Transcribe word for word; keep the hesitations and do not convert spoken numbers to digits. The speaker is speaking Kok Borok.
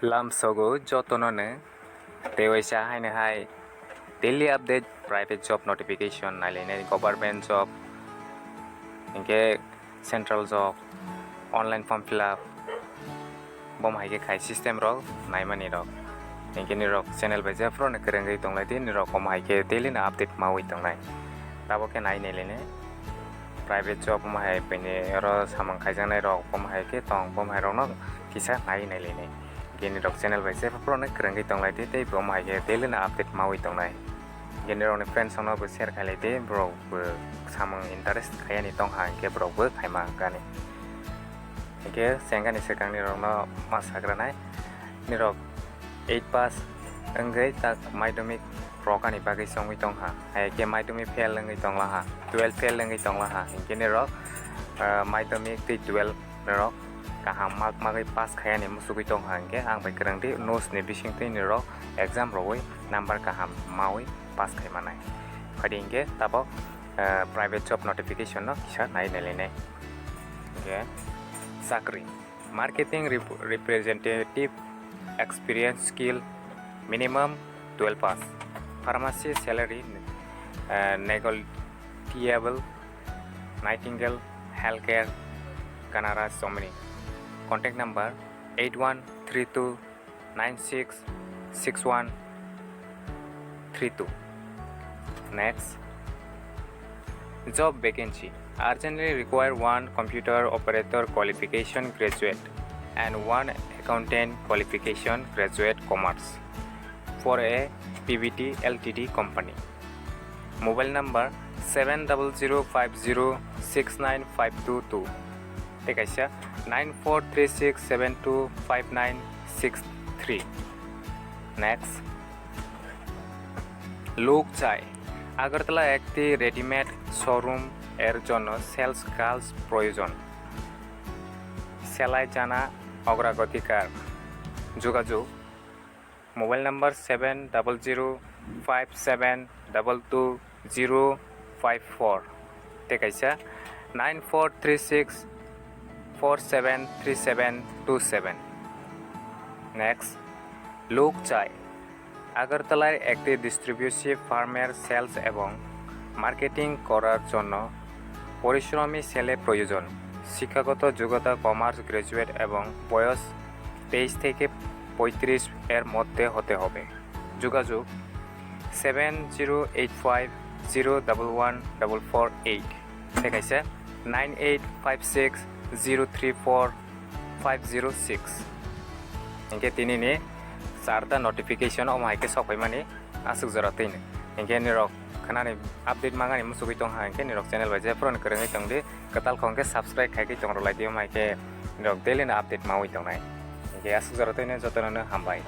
Lamsogo jotono no tei waisa haino hai daily update, private job notification nailainai, government job, hinkhe central job, online form fill up, bom hai khe khai system rok naimani rok. Hinkhe nirok channel bai jephru no kwrwngwi tonglai di, nirok bom hai khe daily no update maui tongnai. Tabok khe nai nailainai private job bom hai bini oro samung khaijaknai rok bom hai khe tong, bom hai rokno kisa nai nailainai. Hinkhe nirok channel bai jephru no kwrwngwi tonglai di tei bom hai khe daily no update maui tongnai. Hinkhe nirokni friends rokno bo share khailai di, borok bo samung interest khaiyani tongkha hinkhe borok bo khaima gani. Hinkhe chengani swkang nirokno ma sagranai, nirok eight pass wngwi tak madhyamik rokani bagwi chongwi tongkha, hai khe madhyamik fail wngwi tonglaha, twelve fail wngwi tonglaha, hinkhe nirok, ah, madhyamik tei twelve rok kaham mark magwi pass khaiyani muchugwi tongkha hinkhe ang bai kwrwng di notes ni bisingtwi nirok exam rwui number kaham maui pass khai manai. Phaidi hinkhe tabok, ah, private job notification no kisa nai nailainai. Hinkhe chakri, marketing rep-, representative, experience, skill minimum twelve pass, pharmacy, salary, ah, negotiable, Nightingale Healthcare, Kanara, Somni. Contact number eight one three two nine six six one three two. Next, job vacancy. Urgently require one computer operator qualification graduate and one accountant qualification graduate commerce for a P V T L T D company. Mobile number seven double zero five zero six nine five two two tei kaisa nine four three six seven two five nine six three. Next, লোক চাই। আগরতলা একটি readymade showroom এর জন্য sales girls প্রয়োজন। সেলাই জানা অগ্রাধিকার। যোগাযোগ mobile number seven double zero five seven double two zero five four tei kaisa nine four three six four seven three seven two seven. Next, লোক চাই। আগরতলায় একটি ডিস্ট্রিবিউশন ফার্মের সেলস এবং মার্কেটিং করার জন্য পরিশ্রমী ছেলে প্রয়োজন। শিক্ষাগত যোগ্যতা কমার্স গ্র্যাজুয়েট এবং বয়স তেইশ থেকে পঁয়ত্রিশ এর মধ্যে হতে হবে। যোগাযোগ seven zero eight five zero double one double four eight tei kaisa nine eight five six zero three four five zero six. Hinkhe tini ni charta notification omo hai khe sok phaimani aswk jora twino. Hinkhe nirok khnani update mangani muchugwi tongkha, hinkhe nirok channel bai jephru no kwrwngwi tongdi, kwtal khong khe subscribe khai khe tongrwlai di, omo hai khe nirok daily no update maui tongnai. Hinkhe aswk jora twino jotono no hambai.